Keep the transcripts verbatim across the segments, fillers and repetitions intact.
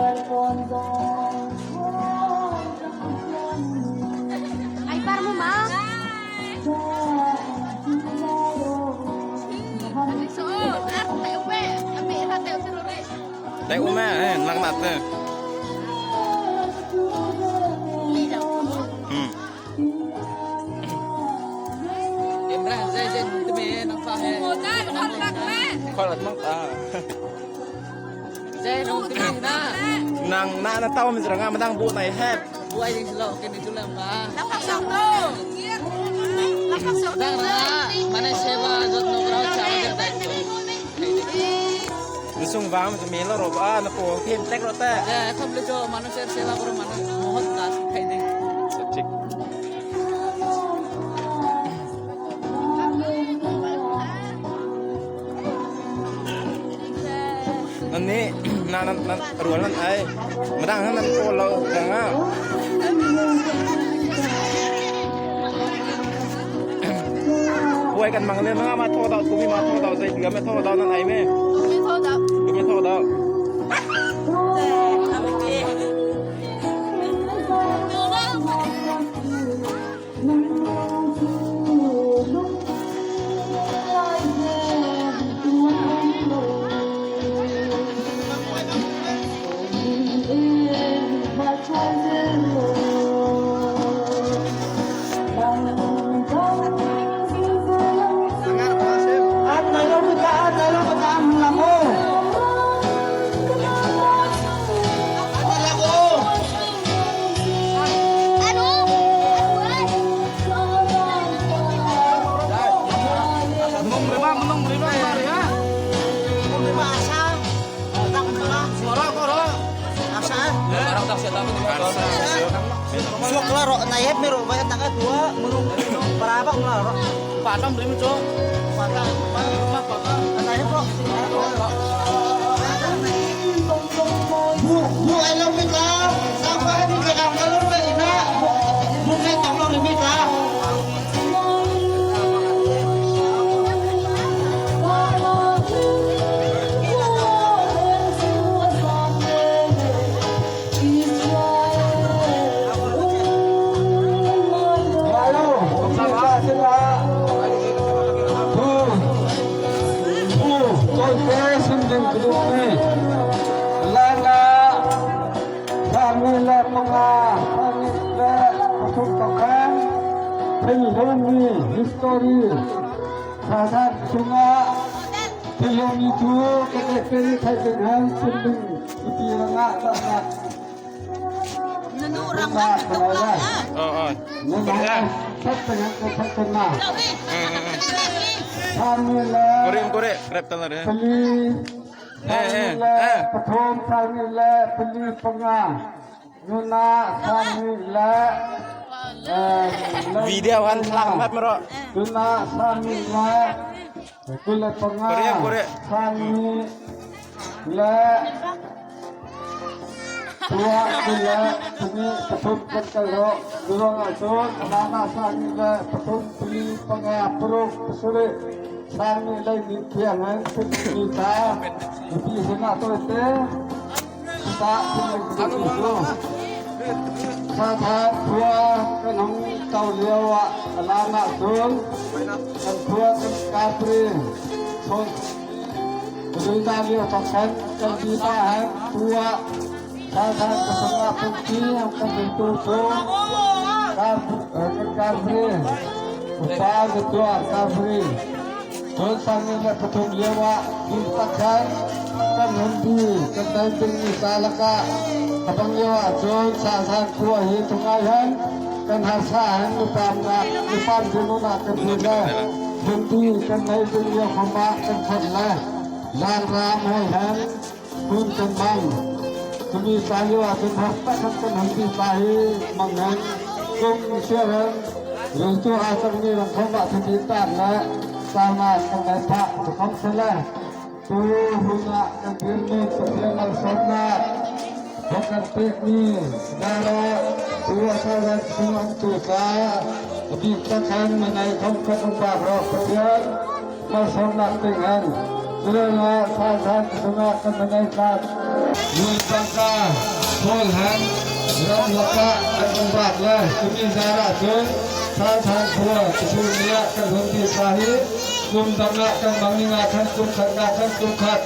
Ai, par mu ma. Teh um e, eh, nang na teh. Hmm. Khol at mang ta. Nang na na tau mi zranga madang bu nai hep. Nang na mana seva jot no grau cha. Ni sung vang mi lo ro ba na po him tek ro te. Ya, kham le jo manu ser seva koro manu mohot ka khai ding. Thik. Nannih, nan, nan, nan, rual nan ai. Madang nan ko lo, dang a. Buai kan mang le, mang ma tho dau, tumi ma tho dau, zai tiga me tho dau nan ai me. Tumi tho dau. Tumi tho dau. Suak la ro, na yep mi ro, ba tak tua, menung para bak la ro. Patam rim cho. Patam, patam, patam. Na yep ro. Bu, bu, ai lo mi tla. Sampai ni ke kam kalau le ina. Bu, bu ke tong lo rim mi tla. Lana, sâng ni leh panga, sâng ni leh pathum tawk hen, thil hawng mi history, Sasang sungah thil hawng mi thu, ka te peri khai te hen, sung ding, iti rangah, tak nak. Nanu rang kan betul lah, ya. Oh, oh. Nanu rang, tak tengah, tak tengah. Sâng ni leh. Kore, kore, krep talar ya. Peli. Eh, eh, eh. Pathum sâng ni leh peli panga. Nunah sâng ni leh, eh, video kan thlak mat maro. Nunah sâng ni leh kul leh panga. Kore, kore. Sâng ni leh tua kul leh peli pathum kan kal ro. Durang asun, nana sâng ni leh pathum peli panga paruk pasarih. Sâng ni leh ni thiang hen, peli ta. Peli sena to te. Sa, peli ta. Sa tha thua kan hawng tau liau ah, a lana sun. Kan thua kan kapri. Son. Rui ta liau ta kan, kan bi ta hen, thua. Sasang ka sungah pumpi, kan rintu tu. Kar, eh, kan kapri. Upa ketua kapri. Chun sâng ni leh pathum liau ah, kin tak hen, kan hun bi, kan dai ting ni sa lakah. Ka bang liau ah, chun sasang khua hi thungâi hen, kan harsa hen, mi pam na, mi pam ding nunah kan hun le. Hun bi, kan dai ting liau khawm ah, kan khat le. Lan ram hâwi hen. Hun kan mang. Tumi tla liau ah kan hawng tak hen kan hun bi tla hi mang hen. Kum siar hen. Riltu a chang mi rang khawm ah tumi tla le. Tla na kan nai phah tu khawm sele. Tu hun ah kan dir mi Pathian malsawmna. Hawng kan pêk mi. Dara. Tu a sa ran sung an tu tla. A bîk tak hen mi nai khawm kan um bâk rawh Pathian. Malsawmnâk ting hen. Chuleh Sasang sungah kan mi nei tla. Nun tangka, thawl hen, ram lakah an um bâk le, tuni zârah chun, Salthang khua, Kachung nih ah kan hun bî tla hi, kum dang ah kan mang ning ah khan kum khat ah khan kum khat,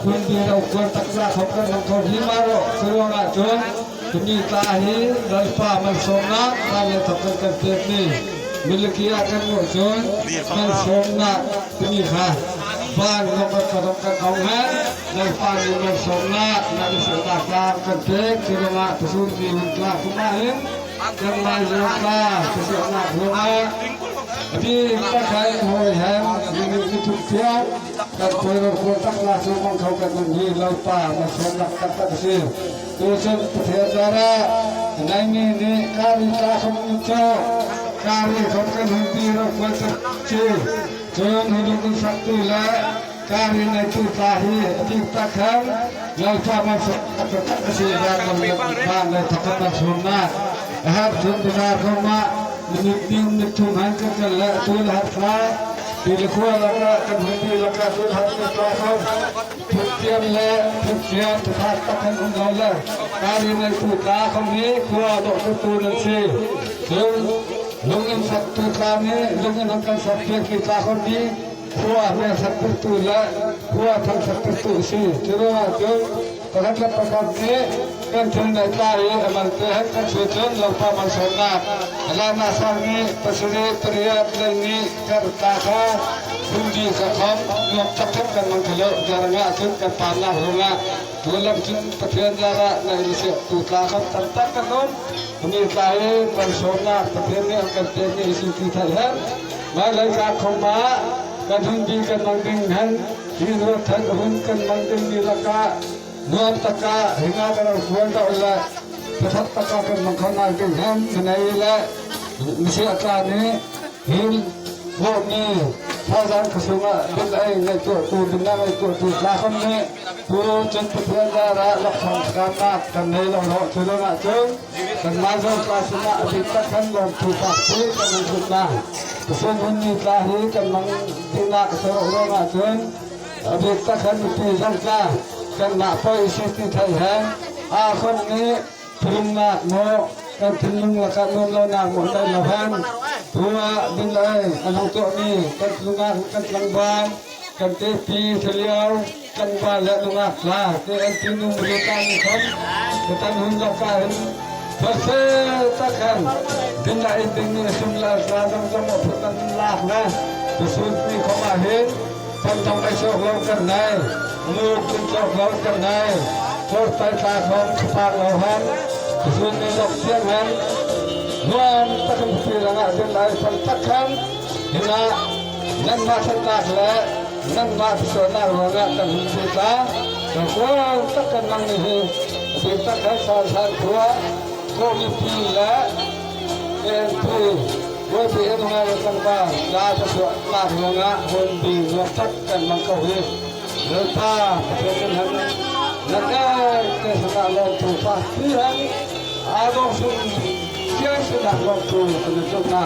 hun bî rokual tak tla khawm kan mang kho hi ma rawh, churuangah chun, tuni tla hi, Lalpa malsâwmnâk, tla le thawk kan kan pêk ni. Miliki ah kan muh chun, malsâwmnâk, tuni kha, ban ngawk kan kan kan hawng hen, Lalpa nih malsâwmnâk, na nih sawmnâk tla kan pêk, churuangah Kachung nih hun tla khawm ah hin, kan mâizâwl tla, Kachung nih hun ah, a bîk tak hen hâwi hen, mi nih mi thum tiang, kan pâwi rokual tak tla chu mang kho kan um hi, Lalpa malsâwmnâk tak tak asi. Tuchun Pathian zârah, nai mi nih kari tla khawm um cho, kari khawm kan hun bî rokual tak si. Chun hi lung in saktu le, kari neitu tla hi, a bîk tak hen, Lalpa malsâwmnâk tak tak asi, zâr kan le, ban le thawk kan malsâwmnâk. A har chun bazar khawm ah, minute nih minute thum hen kan kal le, tu le har tla, ti le khua lakah, kan hun bî lakah, tu le har tla khawm. Thuthiam le, thuthiam, thuthat tak hen um lo le. Kari neitu tla khawm hi, khua dawh tu tu nan si. Chun, lung in saktu tla nih, lung in hawng kan sak piak mi tla khawm hi, khua hmêlsak tu le, khua thangsak tu si. Churuangah chun, pakhat le pakhat nih, kan thil nei tla hi, a malte hen kan si chun, Lalpa malsâwmnâk. A lâna sâng nih, pasarih, pariat, leini, kar tla kha, hun bî kha khawm, ngawk tak hen kan mang kho lo, zârah ngah chun kan pânnâk ruangah. Tu lam chun Pathian zârah na insiahtu tla khawm tam tak kan um. Tuni tla hi malsâwmnâk Pathian nih an kan pêk ni asi ti theih hen. Mâi leikâp khawm ah kan hun bî kan mang ding hen. Hi ruat hen hun kan mang ding mi lakah nuam tak ah hi ngâ kan rokual dawh le. Pathak tak ah kan mang khonâk ding hen. Minei le misiah tla nih. Hin, bawh mi, thazân ka sungah, bin ei, ngaihtuahtu, bin na ngaihtuahtu, tla khawm nih, tu chun Pathian zârah, lâwmh thawngṭha kan nei lo rawh, churuangah chun, kan mâizâwl tla sungah, a bîk tak hen lâwmthu pâk ti, kan hun zut na. Ka sung hun mi tla hi, kan mang ding na ka sawr ruangah chun, a bîk tak hen mipi zawng tla, kanmah poi asi ti theih hen, a khawm nih, Thinlungnâk maw, kan thinlung lakah nuam lonâk maw nei lo hen. Tuah, bin ei, an hawng tuah mi, kan thinlungnâk kan tlangvâl, kan têpi, thiliau, tlangvâl leh nungâk tla, te an thinlung rita ni khawm, ka tan hun lakah hin. Thase tak hen, bin ei ding ni sum la tla zawng zawng maw phut an lâk na, tu sun ni khawm ah hin. Pandawng ei sawk lo kan nei, mûk in sawk lo kan nei, kawrtai tla khawm ka pâk lo hen, ka sung ni lawk tiang hen, nuam tak hen pi rangah din ei pan tak hen, hinah, nanmah ṭhatnâk leh, nanmah tisuahnâk ruangah kan hun pi tla, kan kual tak kan nang ni hi, a bîk tak hen san san khua, Kawhmipi leh K N P, Kawhmipi N Y tlangvâl, tla tisuahnâk ruangah hun bî nuam tak kan mang ko hi. Lalpa, Pathian min hen, nan ngaite sinah lâwmthu pâk ti hen, a dawng sung tiang sinah lâwmthu kan zut na.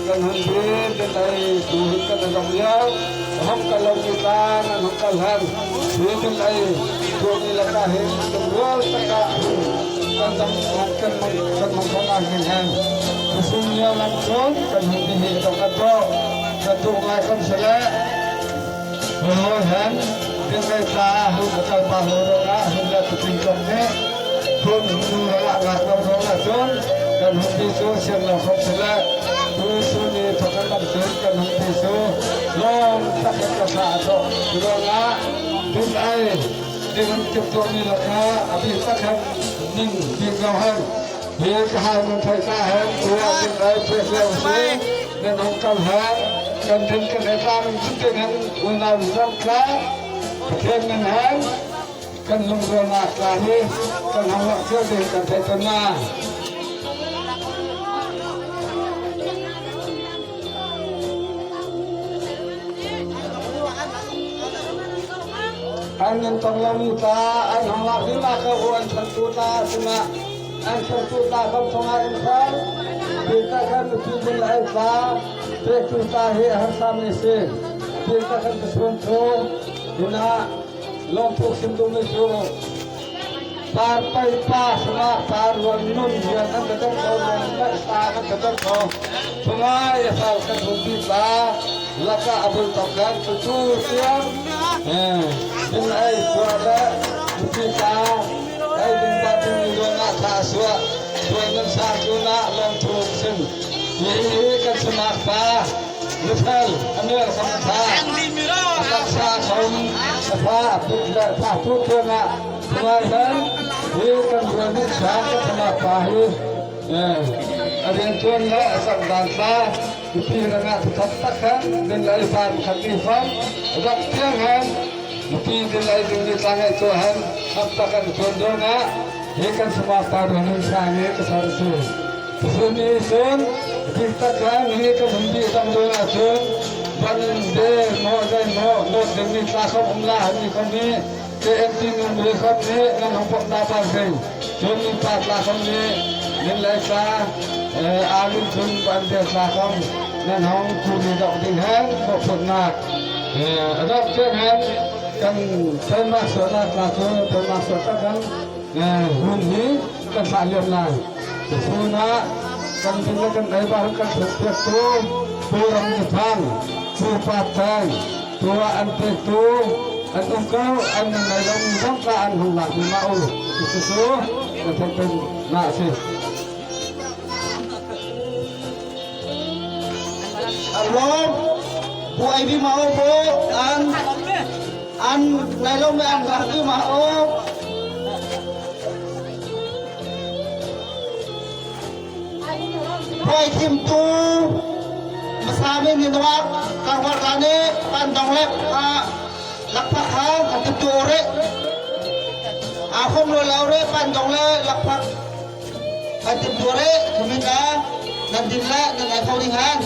Kan hun bî, din ei, tu hun kan zong liau, a hawng kal lo mi tla, nan hawng kal hen. Hi din ei, tu ni lakah hin, kan rual tak ah, kan zong, kan mang, kan mang khonâk ding hen. Ka sung liau lam chun, kan hun bî hi dawng a dawh, kan duh ngâi khawmsele. Hâwi hen, din ei tla, hun a kal pâk lo ruangah, hun leh tuting tlawm nih, hun nu rangah ngâk lo ruangah chun, kan hun bî chu siam lo khawmsele, tu sun ni thawk hen lam chun, kan hun bî chu lâwm tak hen ka sa a dawh ruangah, din ei, din hun kip tuah mi lakah, a bîk tak hen, ning bîk lo hen. Hi ka hai mun theih tla hen, tuah din ei pêk liau si, nan hawng kal hen, kan din kan ei tla min chun din hen, unau zawng tla, Pathian min hen, kan lungrualnâk tla hi, kan hawng lak cio ding kan theih tawn na. An nan tawng lo mi tla, an hawng lak ding na ka u an thantu tla sinah, an thantu tla khawm thawngah in khawm, bîk tak hen mipi din ei tla, pêktu tla hi a harsa mi si, bîk tak hen ka suan chu, hinah, lâwmthu sim duh mi chu, Tar pei pa, sumak tar ruang nun, ruang nan ka dang ko, ruang nan sa nan ka dang ko. Sungai a sal kan hun ti pa, lakah a bul tok kan tu tu siang. Eh, din ai tua le, ti pa, ai din pa din ni ruang ah ta suak, ruang nan sa tu na long tu sin. Hi hi kan sumak pa. Mithal, a mel khawm a ṭha. A taksa khawm a ṭha, a put le a ṭha, put tiang ah. Thungâi hen, hi kan ruang nih ṭha, ka thangah pa hi. Eh, a rianṭuan le a changdan tla, mipi rangah thu thak tak hen, min lei pan khat nih khawm, a rak tiang hen, mipi min lei ding nih tla ngaihtuah hen, hamh tak hen ṭuan ruangah, hi kan sumak pa ruang hin sa nih ka sa rawh si. Tusun nih chun, dik tak hen hi kan hun bih dang dawng ah chun, ban der maw, zei maw, nawt ding mi tla khawm um lai, mi khawm hi, K M T member khawm nih nan hawng pawmh na par ding. Chun mi pa tla khawm nih, min lei tla, eh, a rin chun ban der tla khawm, nan hawng tu mi dawk ding hen, mawhphurhnâk. Eh, a dawk tiang hen, kan theihnâk suahnâk tla chun, theihnâk suah tak hen, Eh, hun hi kan thlah liam lai. Tusun ah kan din le kan neighbour kan thawkpiaktu, Pu Ramnithang, Pu Patteng, tuah an pêktu, an um ko, an neighbour mi zawng tla an hawng lâk mi ma u. Tusu, kan thawk pêk na asi. An lâwm, Pu Aibi ma u, Pu, an An nai lo me an rah tu ma o. Poi thim tu. Masa mi ni nuak kang war kane pan dong lek ha. Lak phak ha, ha tip tu ore. A khom lo la ore pan dong le lak phak. Ha tip tu ore, kumin ka. Nan din la, nan ai khau ding han.